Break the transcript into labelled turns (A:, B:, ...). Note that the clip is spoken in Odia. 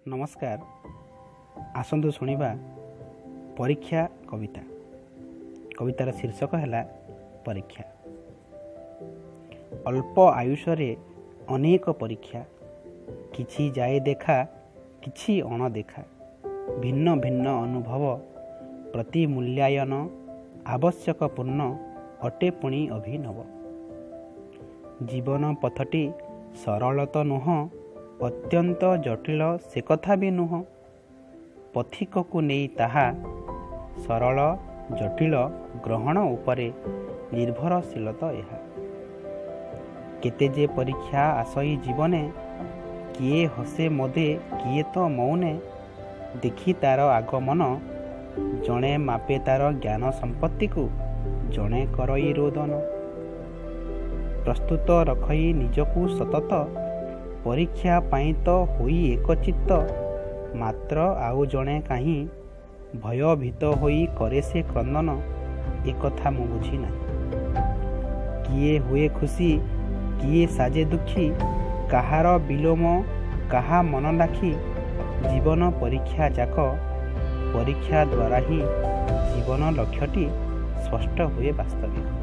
A: ନମସ୍କାର, ଆସନ୍ତୁ ଶୁଣିବା ପରୀକ୍ଷା କବିତା। କବିତାର ଶୀର୍ଷକ ହେଲା ପରୀକ୍ଷା। ଅଳ୍ପ ଆୟୁଷରେ ଅନେକ ପରୀକ୍ଷା, କିଛି ଯାଏ ଦେଖା, କିଛି ଅଣଦେଖା। ଭିନ୍ନ ଭିନ୍ନ ଅନୁଭବ ପ୍ରତି ମୂଲ୍ୟାୟନ ଆବଶ୍ୟକ ପୂର୍ଣ୍ଣ ଅଟେ ପୁଣି ଅଭିନବ। ଜୀବନ ପଥଟି ସରଳ ତ ନୁହଁ, ଅତ୍ୟନ୍ତ ଜଟିଳ ସେକଥା ବି ନୁହଁ। ପଥିକକୁ ନେଇ ତାହା ସରଳ ଜଟିଳ ଗ୍ରହଣ ଉପରେ ନିର୍ଭରଶୀଳ ତ ଏହା। କେତେ ଯେ ପରୀକ୍ଷା ଆସଇ ଜୀବନେ, କିଏ ହସେ ମୋଦେ କିଏ ତ ମୌନେ। ଦେଖି ତାର ଆଗମନ ଜଣେ ମାପେ ତାର ଜ୍ଞାନ ସମ୍ପତ୍ତିକୁ, ଜଣେ କରଇ ରୋଦନ। ପ୍ରସ୍ତୁତ ରଖଇ ନିଜକୁ ସତତ ପରୀକ୍ଷା ପାଇଁ ତ ହୋଇ ଏକଚିତ୍ତ। ମାତ୍ର ଆଉ ଜଣେ କାହିଁ ଭୟଭୀତ ହୋଇ କରେ ସେ କ୍ରନ୍ଦନ, ଏକଥା ମୁଁ ବୁଝି ନାହିଁ। କିଏ ହୁଏ ଖୁସି, କିଏ ସାଜେ ଦୁଃଖୀ, କାହାର ବିଲୋମ କାହା ମନ ଲାଖି। ଜୀବନ ପରୀକ୍ଷା ଯାକ ପରୀକ୍ଷା ଦ୍ୱାରା ହିଁ ଜୀବନ ଲକ୍ଷ୍ୟଟି ସ୍ପଷ୍ଟ ହୁଏ ବାସ୍ତବିକ।